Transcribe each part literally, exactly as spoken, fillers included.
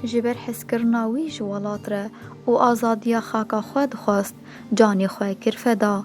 Ji ber hezkirina wî ji welat re û azadiya xaka xwe dixwest, canê xwe kir feda.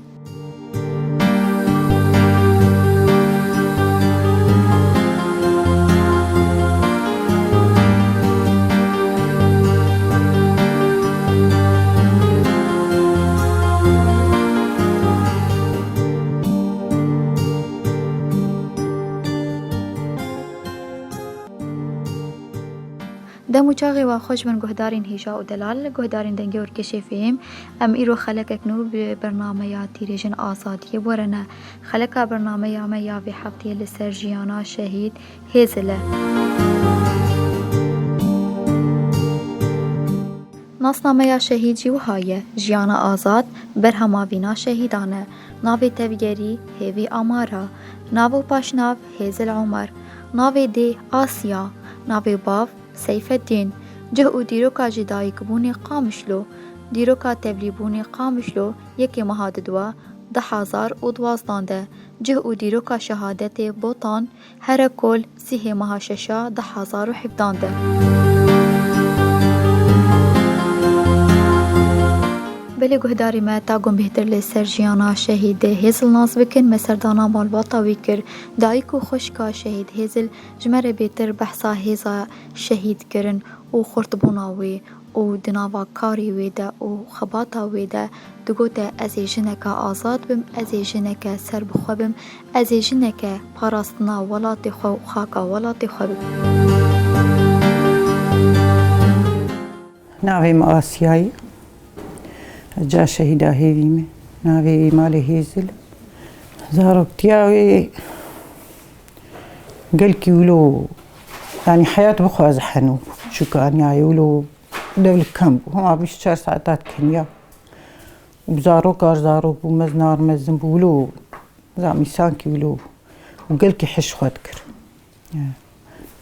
Dem û çaxê we xweş bin guhdarên hêja û delal, guhdarên Dengê Orkê Şêfê. Em îro xelekek nû bi bernameya Tîrêjin Azadiyê bi we re ne. Xeleka bernameya me ya vê hefteyê li ser jiyana şehîd Hêzil e. Nasnameya şehîd jî wiha ye, jiyana azad berhema vîna şehîdan e. Navê tevgerî Hêvî Amara, nav û paşnav Hêzil Omer, navê dê Asya, navê bav Seyfeddîn, cih û dîroka ji dayikbûnê Qamişlo, dîroka tevlîbûnê Qamişlo yekê meha didwa du hezar û duwazdan de, cih û dîroka şehadetê Botan, Herekol, sîhê meha şeşa du hezar û hevdan de. Belê guhdarê me, ta ku em bêhtir li ser jiyana şehîd Hêzil nas bikin, me serdana malbata wî kir. Dayik û xwişka şehîd Hêzil ji me re bêtir behsa hêza şehîd kirin û xurtbûna wê û di nava karê wê de û xebata wê de digote, ez ê jineke azad bim, ez ê jineke serbixwe bim, ez ê jineke parastina welatê xwe û xaka welatê xwe bim. Navê min Asya ye. Ez ca şehîda Hêvî me. Navê wî malê Hêzil. Zaroktiya wê gelkî wilo, yanî heyat bi xwe ez henû çûkaniyaye wilo dewlik kem bû. Hema bîst û çar saeta dikeniya. Û zarok ar zarok bû, mezin ar mezin bû wilo. Zam îsankî wilo bû. Û gelkî hişk xwe dikir.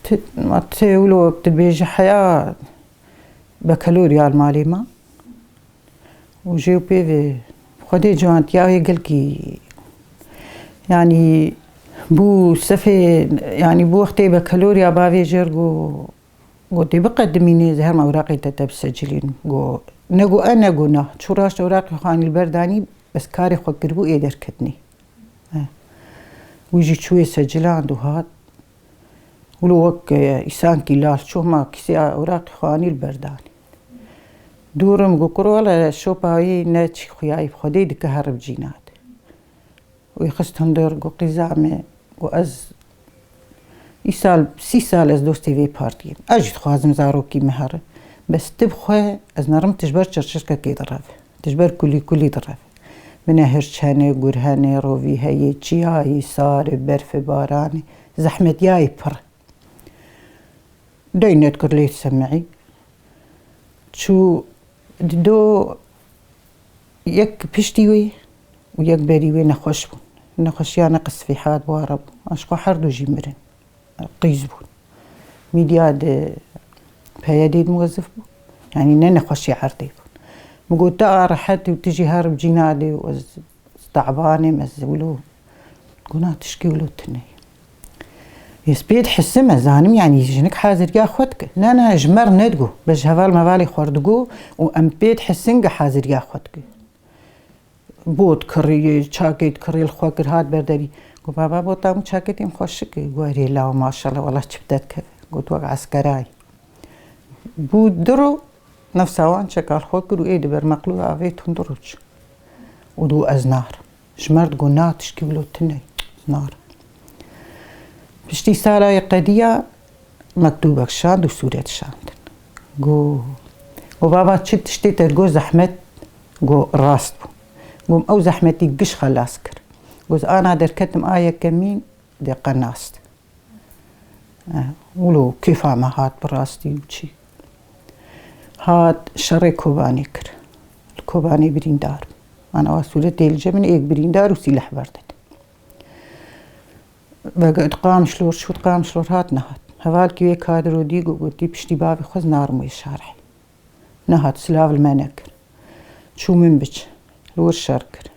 Ti, ma ti wilo wek tu dibêjî heya bekelorya li malê ma. Û jê û pê vê Xwedê ciwantiya wê gelkî, yanî bû sefê, yanî bû wextê bekelorya bavê jêr got, got, dê biqedimînê, ez herma ewraqê te te bisecilînim. Got, ne got e, ne got na. Çû raşt ewraqê xwe anî li ber danî, bes karê xwe kiribû ê derketinê. He. Wî jî çûyê seciland û hat. Wilo wek, e, îsankî lal çû hema kîsê ewraqê xwe anî li ber danî. Dûrim got, kuro wele şopa wî ne çi xuyayî bi Xwedê dike here bi cîna de. Wî xist hundir, got, qîza me, got, ez îsal, sî sal ez dostê vê partiyê me. Ez jî dixwazim zarokî me here. Bes tu bi xwe ez nerim tu ji ber çirçirkekê direve. Tu ji ber kulî kulî direve. Bi nehir çene, gur hene, rovî heye, çiyayî, sar e, berf e, baran e, zehmetiyayê pir e. Dey nedkir lê semî. Çû dido yek piştî wê û yek berî wê nexweş bûn. Nexweşiya neqis vî hat bi wa re bû. An ji xwe her du jî mirin. Qîz bûn. Mîdya di P Y D'ê de muwezif bû. Yanî ne nexweşê erdê bûn. Min got, tu a rehet û tu jî her bi cîna dê û ez teban im, ez wilo. Got, na tişkî wilo tune ye. Ez pê dihisim, ez zanim, yanî jinik haziriya xwe dike. Na, na, ji me re nedigo. Bes ji heval mevalê xwe re digo û em pê dihisin ke haziriya xwe dike. Bot kirî, çakê dikirî, li xwe kir, hat ber derî. Got, baba, bota min çaketên xweşik e. Got, erê law, maşallah, wela çi bi te dikeve. Got, wek eskerayî. Bû du ro, nefsa wan çeka li xwe kir û ê di ber meqlû avêt hundir û çû. Û dû ez narim. Ji me re digot, na tişkî wilo tune ye, ez narim. Piştî sala yê qediya, mektûbek şand û sûret şandin. Got, got, baba, çi tiştê te got zehmet, got rast bû. Got, ew zehmetî giş xelas kir. Got, ez ana derketim a yekemîn dê qe nas de. Eh, wilo kêfa me hat bi rastî û çi. Hat şerê Kobanê kir. Li Kobanê birîndar bû. Ana wa sûretê li cem min êk birîndar û sîleh berdide. Vegert Qamişlo, çû Qamişlo hat nehat. Hevalkî wê kadro dî got, gotî, piştî bavê xwe ez narim wê şarê. Nehat, silav li me nekir. Çû Minbic, li wir şer kir.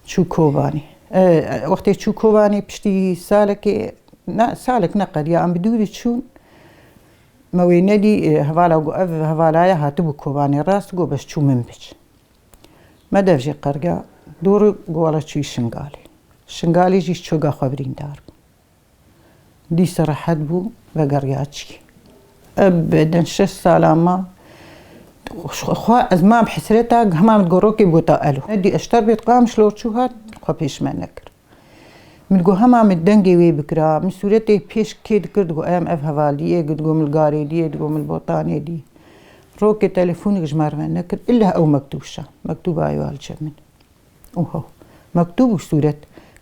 Çû Kobanê. E, wextê çû Kobanê piştî salekê, ne, salek neqediya, em bi dûrî çûn. Me wê nedî, e, hevala got, ev hevala ye hatibû Kobanê rast, got, bes çû min biç. Me dev jê qerga, dor got, wela çûyî Şingalê. Şingalê jî çoga xwe birîndar bû. Dîsa rehet bû, vegeriya çî. Ebeden şeş sala ma. Xwe ez mam hesreta, hema min gorokê gota elo. Nedî eşter bêt qam şlor çû hat, xwe pêş me nekir. Min got, hema min dengê wê bikira, min sûretê pêş kê dikir, digot, em ev hevalî ye, digot, min garê dî ye, digot, min botanê dî. Rokê telefonik ji me re venekir, illa ew mektûb şa. Mektûba ew al çe min. Oho. Mektûb û sûret.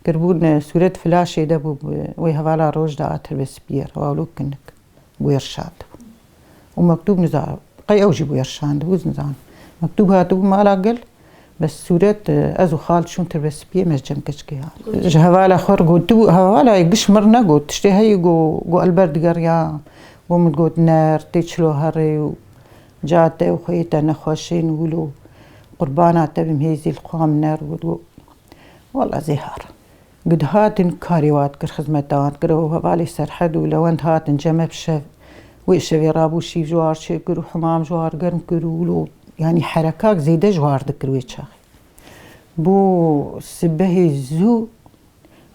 Kirbûn, e, sûret flaşê de bû, wê hevala roj da atir ve spiyê re, wawlo kinik. Bûyer şand. Û mektûb niza-, qey ew jî bûyer şand, bû nizanim. Mektûb hatibû mala gel, bes sûret, e, ez û xal çûn tir ve spiyê, me ji cem keçikê hat. Ji hevala xwe re gotibû, hevala yê giş mir negot, tiştê heyî go, go elber digeriya, go min got ner, tê çilo herê û ca te û xweyê te nexweşên wilo, qurbana te bim hêzî li xwe min ner got, go, wela zê har. Gi dihatin karê wan dikir, xizmeta wan dikir, ew hevalê Serhed û Lewend hatin cem me bi şev. Wê şevê rabû şîv ji war çêkir û hemam ji war germ kir û wilo, yanî herekak zêde ji war dikir wê çaxê. Bo sibehê zû,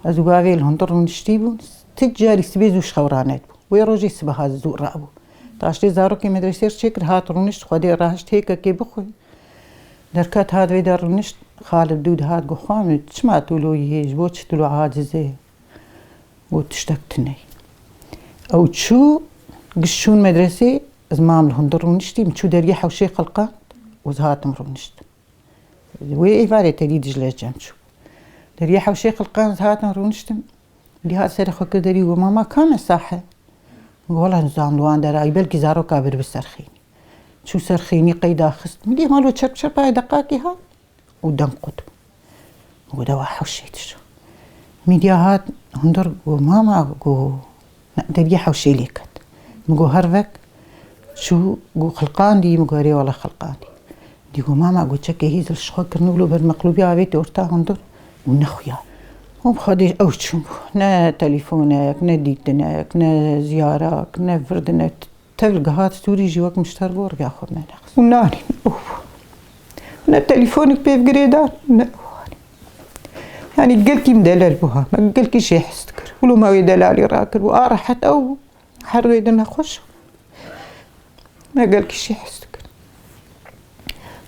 ez û gavê li hundir rûniştî bûn, ti carî sibê zû ji xew ranetbû. Wê rojê sibeha zû rabû. Taştê zarokê medresê re çêkir, hat rûnişt, Xwedê rahişt hêkekê bixwe. Derket hat vê de rûnişt, Xalid dû dihat got, xwe min çima tu lo yê, ji bo çi tu lo aciz ê? Got, tiştek tune ye. Ew çû, giş çûn medresê, ez mam li hundir rûniştî, min çû deriyê hewşê xilqand û ez hatim rûnişt. Wê êvarê te dî Dicle cem çû. Deriyê hewşê xilqand ez hatim rûniştim, dî hat serê xwe kir derî, got, mama, kam e sahe? Got, wela nizam li wan derayî, belkî zaroka bir bi ser xênî. Çû ser xênî qeyda xist. Min dî hema lo çerp çerpayê deqakî hat û deng qut bû. Min got, dewa hewşê dişo. Mîdya hat hundir got, mama, got, ne, deriyê hewşê lê ket. Min got, her vek. Çû, got, xilqandî? Min got, erê wela xilqandî. Dî got, mama, got, çekê hîzil ji xwe kirin û lo ber meqlûbî avêtê orta hundir û nexuya. Û bi Xwedê ew çûn bû. Ne telîfonek, ne dîtinek, ne ziyarak, ne virdinek. Tev li gihat Sûrî jî wek mişter bû, riya xwe me nexist. Û nanîn, ûf. Ne telîfonik pê girêdar, ne û anî. Yanî gelkî min delal bû ha. Me gelkî jê hez dikir. Wilo me wê delalî rakir bû. A rehet ew bû. Her wê di nexweş. Me gelkî jê hez dikir.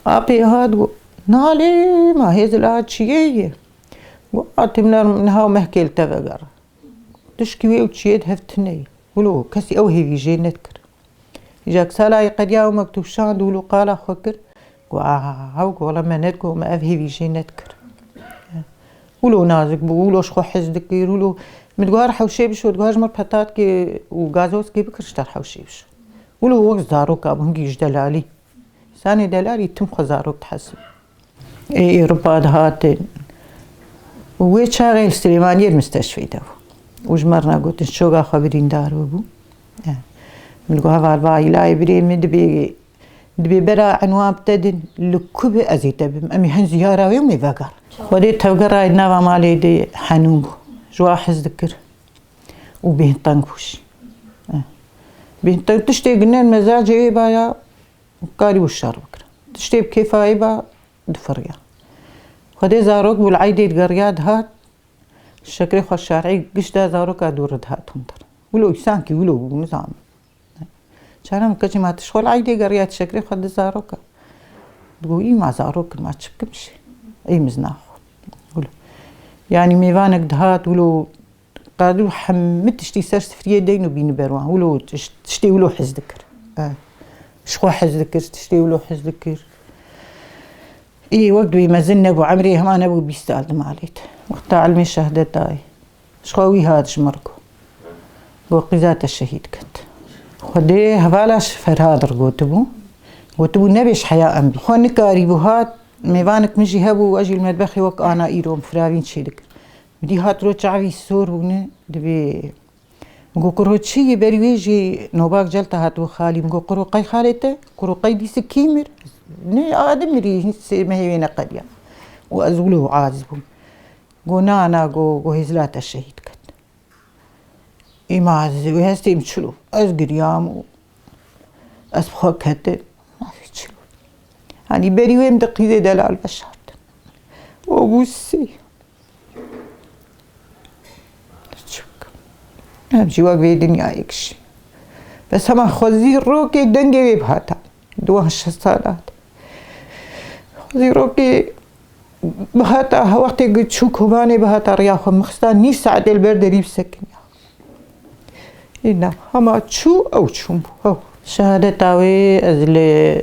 Apê hat got, nalê ma hêzil a çiyê ye. Got, a tim ner niha mehkê li te vegere. Tişkî wê û çiyê di hev tune ye. Wilo kesî ew hêvî jê nedikir. Îja ki sala yê qediya ew mektûb şand û wilo qala xwe kir, got, aha, ew got, wela me nedigot, me ev hêvî jê nedikir. Wilo nazik bû, wilo ji xwe hez dikir, wilo min digot, her hewşê bişo, digot, her ji mir petatkê û gazoskê bikir ji ter hewşê bişo. Wilo wek zaroka bû, hingî ji delalî. Sanê delalî tim xwe zarok dihesibin. Ê Ewropa dihatin. Û wê çaxê li Silêmaniyê li misteşfê de bû. Û ji me re negotin, çoga xwe birîndar bibû. E, min got, heval, va îlayê birê min dibê, dibê bera enwan bi te din, li ku be ez ê te bim. Em ê hin ziyara wê û mê veger. Xwedê tevgerayê di nava malê de henûn bû. Ji wa hez dikir. Û bêhn teng bû jî. E, bêhn teng tiştê gine mezacê wê baya, karî û şer bikir. Tiştê bi kêfa wê ba, difiriya. Xwedê zarok bû li eydê digeriya dihat, şekrê xwe şerî giş da zaroka dûr dihat hundir. Wilo îsankî wilo bû, nizanim. Çaram keçî ma tişt xwe li eydê geriya şekrê xwe di zaroka. Digo, î ma zarok in, ma çi bikim jî? Ê mizna xwe. Wilo. Yanî mêvanek dihat, wilo Qadû hemî tiştî ser sifriyê deyn û bîni ber wan. Wilo tiş-, tiştê wilo hez dikir. E, ji xwe hez dikir, tiştê wilo hez dikir. Ê wek dibê mezin nebû, emrê hema nebû bîst sal di malê de. Wexta ilmê şehdet dayê. Ji xwe wî hat ji mir got. Got, qîza te şehîd ket. Xwedê hevala ji Ferhad re gotibû. Gotibû, nebêj heya em bî. Xwe nikarîbû hat, mêvanek min jî hebû, ez jî li medbexê wek ana îro em firavîn çêdikir. Min dî hat ro çavî sor bûne, dibê. Min got, kuro çi yê? Berî wê jî nobak celta hat û xalî. Min got, kuro qey xalê te? Kuro qey dîsi kî mir? Ne, a di mirî, hîn sê mehê wê neqediya. Û ez wilo aciz bûm. Got, na, na, got, got, hêzila te şehîd ket. Îma ez wê hestê min çilo. Ez giriyam û Ez bi xwe ketim. Navê çi? Hanî berî wê em di qîzê delal veşartin. O bû sê. Çik. Em jî wek vê dinyayê kişî. Bes hema xwezî rokê dengê wê bihata. Duwazdeh salan. Xwezî rokê bihata, ha wextê ku çû komanê bihata riya xwe mixista, nîv saetê li ber derî bisekiniya. Îna, hema çû, ew çûn bû. Ew. Şehadeta wê ez li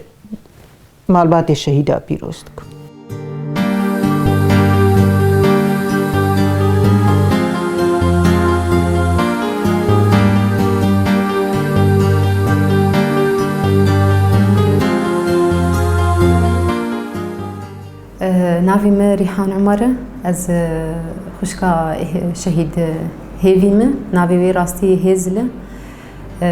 malbatê şehîda pîroz dikim. Eh, navê min Rîhan Umar e. Ez, eh, xwişka, eh, şehîd, eh, Hêvî me. Navê wê rastî Hêzil e. Eh,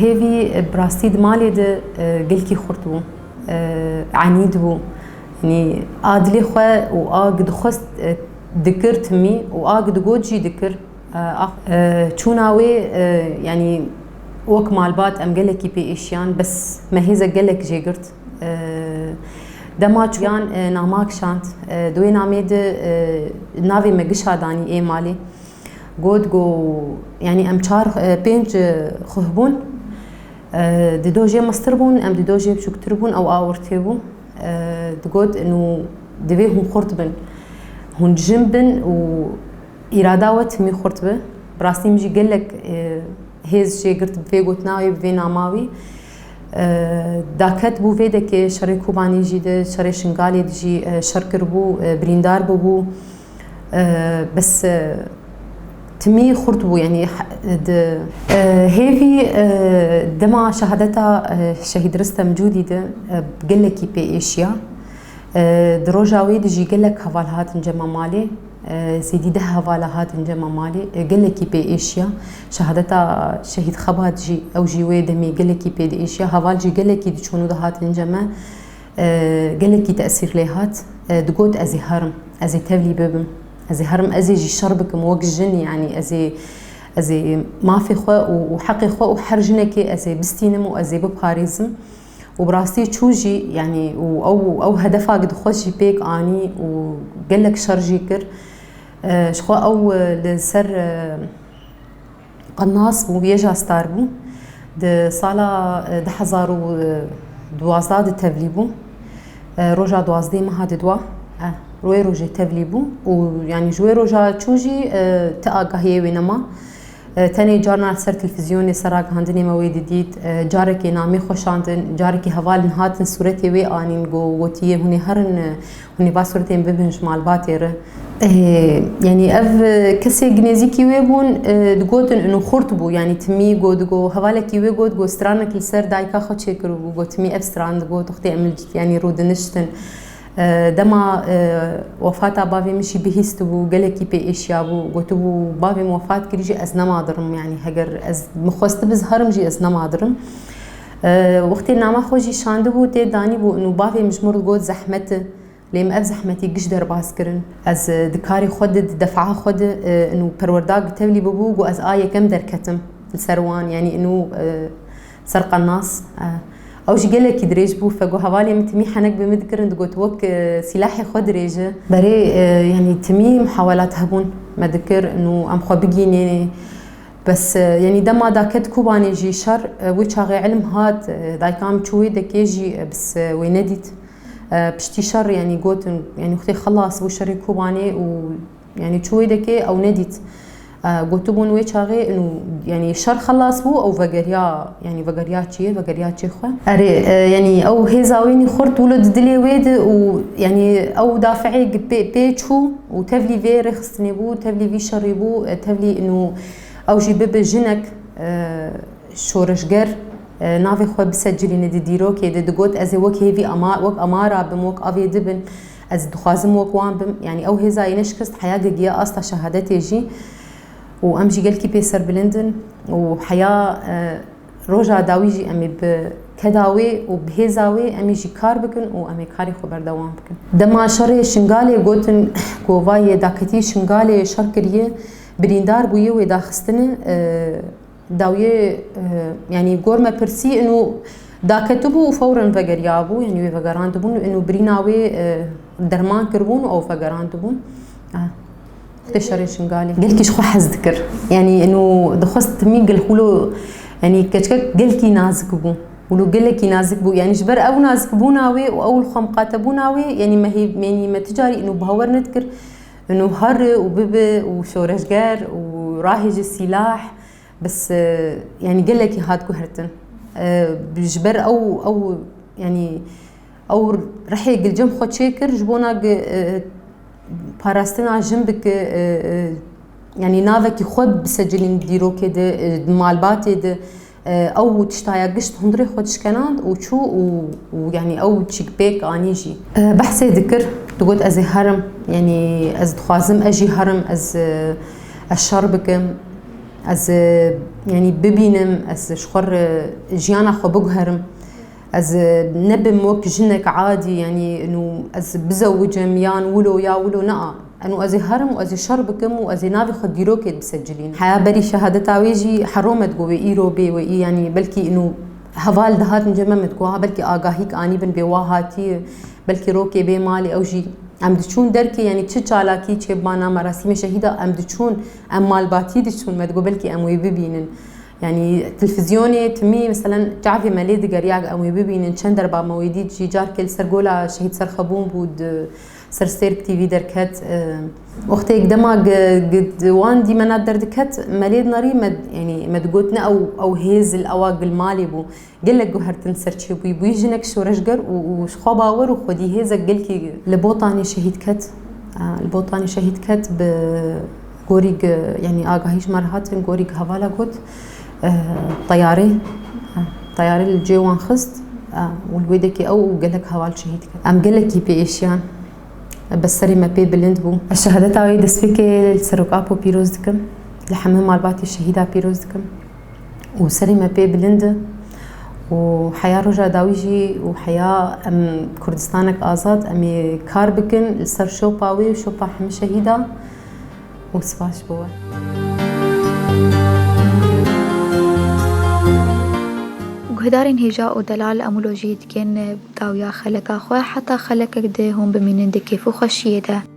Hêvî, eh, bi rastî di malê de, eh, gelkî xurt bû. Eh, enî dibû. Yanî a dilê xwe û a ku dixwest, eh, dikir timî û a ku digot jî dikir. E, ax-, e, çûna wê, e, yanî wek malbat em gelekî pê êşiyan, bes me hêzek gelek jê girt. E, dema çûyan, e, namak şand. E, di wê namê de, e, navê me gişa danî ê malê. Got, go, yanî em çar, e, pênc, e, xuh bûn. E, di do jê mestir bûn, em di do jê biçûktir bûn, ew a ortê bû. E, digot, nû divê hûn xurt bin. Hûn jin bin û Îrada we timî xurt bi. Bi rastî min jî gelek, e, hêz jê girt bi vê gotina wî, bi vê nama wî. E, daket bû vê dekê şerê Kobanê jî di, şerê Şingalê di jî, e, şer kiribû, e, birîndar bûbû. E, bes, e, timî xurt bû, yanî, he-, di, e, Hêvî, e, dema şehadeta, e, şehîd Ristem Cûdî di, e, gelekî pê êşiya. E, di roja wê de jî gelek heval hatin cema malê. E, zêdî deh hevala hatin cema malê. E, gelekî pê êşiya. Şehadeta şehîd Xebat jî, ew jî wê demê gelekî pê diêşiya. Heval jî gelekî diçûn û dihatin ceme. E, gelekî tesîr lê hat. E, digot, ez ê herim, ez ê tevlî bibim. Ez ê herim, ez ê jî şer bikim wek jin, yanî ez ê, ez ê mafê xwe û, û heqê xwe û her jinekê ez ê bistînim û ez ê biparêzim. Û bi rastî çû jî, yanî, û ew, ew hedefa ku dixwest jî pêk anî û gelek şer jî kir. E, ji xwe ew, e, li ser, e, qenas bû, yê ja star bû. Di sala, e, du hezar û duwazdeh de tevlî bû. E, roja duwazdeh meha di dua, e, wê rojê tevlî bû. Û, yanî, ji wê roja çû jî, e, ti agahiyê wê nema. E, tenê carna li ser televîzyonê, ser ragihandinê me wê didît. E, carekê namê xwe şandin, carekî hevalên hatin sûretê wê anîn, go, gotiye, hûn ê herin, e, hûn ê va sûretên bibin ji malbatê re. E, yanî ev, e, kesê nêzîkî wê bûn, e, digotin, û xurt bû, yanî timî go, digo, hevalekî wê got, go, stranek li ser dayika xwe çêkiribû, go, timî ev stran digot, wextê em li, yanî rûdiniştin. E, dema, e, wefata bavê min jî bihîstibû, gelekî pê êşiyabû. Gotibû, bavê min wefat kirî jî ez nema dirim, yanî heger ez min xwestibû ez herim jî ez nema dirim. E, wextê nama xwe jî şandibû, tê danîbû, û bavê min ji min re got zehmet e. Lê min ev zehmetî giş derbas kirin. Ez, e, di karê xwe de, di defa xwe de, e, û perwerda ku tevlî bûbû, got ez a yekem derketim li ser wan, yanî û, e, ser qenas. E, ew jî gelekî dirêj bû, fego hevalê min timî henek bi min dikirin, digot, wek, e, sîlahê xwe dirêj e. Berê, e, yanî timî mihawelat hebûn me dikir, û em xwe bigînê. Bes, e, yanî dema daket Kobanê jî şer, e, wê çaxê ilim hat, e, dayika min çû wê dekê jî, e, bes, e, wê nedît. E, piştî şer, yanî gotin, yanî wextê xelas bû şerê Kobanê û Yanî çû wê dekê ew nedît. E, gotibûn wê çaxê, û, yanî şer xelas bû, ew vegeriya, yanî vegeriya çiyê, vegeriya çê xwe. Erê, e, yanî ew hêza wê nî xurt wilo di dilê wê de û, yanî ew dafi'ê gi-, pê, pê çû û tevlî vê rêxistinê bû, tevlî vî şerî bû, e, tevlî û ew jî bibe jinek, e, şoreşger, e, navê xwe bisecilîne di dîrokê de, digot, ez ê wek Hêvî ama-, wek Amara bim, wek avê dibin, ez dixwazim wek wan bim. Yanî ew hêza yê neşikist heya gigiya asta şehadetê jî û em jî gelkî pê serbilind in û heya, e, roja dawî jî em ê bi keda wê û bi hêza wê em ê jî kar bikin û em ê karê xwe berdewam bikin. Dema şerê Şingalê gotin ku va yê daketî Şingalê şer kiriye, birîndar bûye wê daxistine, e, Dawiyê, e, yanî gor me pirsî, inu daketibû û fewren vegeriyabû, yanî wê vegerandibûn, inu birîna wê, e, derman kiribûn û ew vegerandibûn. Ah, Xwedê şerê Şingalê. Gelkî ji xwe hez dikir. Yanî inu dixwest timî gel xwilo, yanî keçkek gelkî nazik bû. Wilo gelekî nazik bû. Yanî ji ber ew nazikbûna wê û ew li xwe miqatebûna wê, yanî me hê-, yanî me ti carî inu bawer nedikir. Inu here û bibe û şoreşger û rahêje sîlah. Bes, e, yanî gelekî hat guhertin. E, ji ber ew, ew, yanî ew rihê gil cem xwe çêkir, ji bona gi, e, parastina jin bike, e, e, yanî navekî xwe bisecilîn dîrokê de, e, di malbatê de, e, ew tiştaya gişt hundirê xwe dişkenand û çû û, û yanî ew çîk pêk anî jî. E, behsê dikir, digot, "Ez ê herim, yanî ez dixwazim, ez jî herim, ez, e, ez şer bikim." Ez, e, yanî bibînim, ez ji xwe re jiyana xwe biguherim. Ez, e, nebim wek jinek adî, yanî inu ez bizewicim yan wilo ya wilo, na. Inu ez ê herim û ez ê şer bikim û ez ê navê xwe dîrokê bisecilînim. Heya berî şehadeta wê jî hero me digo wê îro bê wê î, yanî belkî inu heval dihatin cem me, me digo ha belkî agahîk anîbin bê wa hatiye, belkî rokê bê malê ew jî. Em diçûn derkê, yanî çi çalakî çêbana merasîmê şehîda, em diçûn, em malbatî diçûn, me digot belkî em wê bibînin. Yanî televîzyonê timî, meselen, çavê me lê digeriya, em wê bibînin, çend derba me wê dît jî, carkê li ser gola Şehîd Serxebûn bû, di ser Stêrk T V derket. E, wextê dema gi-, gi-, wan dîmena derdiket, me lê dinerî, me, yanî me digot ne ew, ew hêz li ewa gil malê bû. Gelek guhertin ser çêbûyî. Bûyî jinek şoreşger û, û ji xwe bawer û xwedî hêzek gelkî li Botanê şehîd ket. A, li Botanê şehîd ket bi gorî gi, yanî agahî ji me re hatin, gorî gi hevala got, e, teyarê, e, teyarê li cê wan xist, e, û li wê dekê ew û gelek heval şehîd ket. Em gelekî pê êşiyan. Bes serê me pê bilind bû. Ez şehadeta wê destpêkê li Serok Apo pîroz dikim. Li hemû malbatê şehîda pîroz dikim. Û serê me pê bilind e. Û heya roja dawî jî û heya em Kurdistanek azad, em ê kar bikin li ser şopa wê û şopa hemî şehîda. Û spas ji bo we. Guhdarên hêja û delal em wilo jî dikin dawiya xeleka xwe, heta xelekek di hûn bimînin di kêf û xweşiyê de.